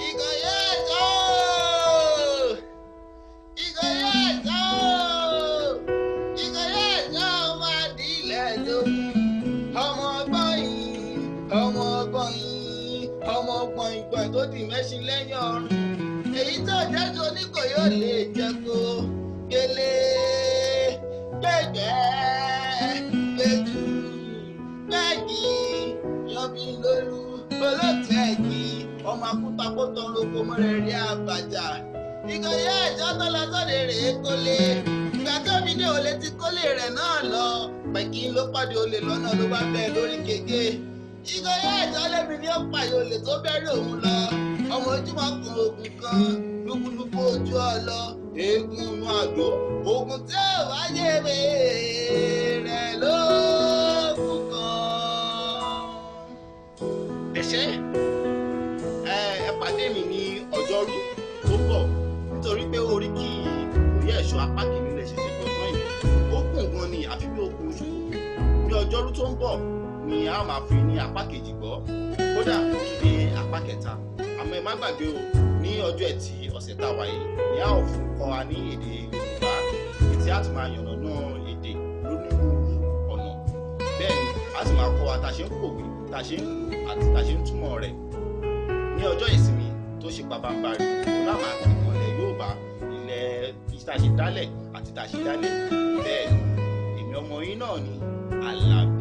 Ìkòyí ẹ̀ṣọ́, Ìkòyí ẹ̀ṣọ́, Ìkòyí ẹ̀ṣọ́ máa dílẹ̀ lógún. Ọmọ ọgbọ́n yìí, ọmọ ọgbọ́n yìí, ọmọ ọgbọ́n ìgbọ̀n tó di mẹ́ṣin lẹ́yìn ọ̀run. Èyí tó jẹ́ tó Oníkòyí ò lè jẹ́ kó gbélé gbẹ̀gbẹ́ gbẹ̀jú gbẹ̀gì yanbi lóru olóòtú ẹ̀gì ọmọ akútakótó lóko mọ́rẹ̀ rí àbàjá. Ìkòyí ẹ̀ṣọ́ tó lọ sóde rèé kólé. Ìgbà tó fi dé olè tí kólé rẹ̀ náà lọ. Pẹ̀kí ló pàdé olè lọ́nà ló bá bẹ́ẹ̀ lórí gègé. Ìkòyí ẹ̀ṣọ́ lẹ́mi ní ó pààyè olè tó bẹ́rẹ̀ òun lọ. Ọmọ ojúmọ́ kan ogun kan lúkúlúkú ojú ọlọ eégún inú àdó ogun tí ò wáyé rẹ̀ ló kù kan. Ẹ ṣé, ẹ pàdé mi ní ọjọ́rú tó ń bọ̀ nítorí pé oríkì Ìkòyí ẹ̀ṣọ́ apá kìíní lè ṣẹ̀ṣẹ̀ gbọ̀ngàn yìí ó kùn gan ni àfi bí okùn ṣòkòtò. Ní ọjọ́rú tó ń bọ̀ ni a máa fi ní apá kejì gbọ́, kódà ó tún dé apá kẹta. Àmọ́ ẹ má gbàgbé o, ní ọjọ́ ẹtì ọ̀sẹ̀ tá a wà yìí ni a ò fún kọ́ wa ní èdè Yorùbá tí a ti máa yànnàná èdè lónírúurú ọ̀nà. Bẹ́ẹ̀ ni a sì máa kọ́ wa tá a ṣe ń pòwe, tá a ṣe ń lò àti tá a ṣe ń túmọ̀ rẹ̀. Ní ọjọ́ ìsinmi tó ṣe pabambarì, òun náà máa pè wọ́n ilẹ̀ Yorùbá, ilẹ̀ tá a ṣe dálẹ̀ àti tá a ṣe dálẹ̀. Bẹ́ẹ̀ ni èmi ọmọ yín náà ni Àlàbí.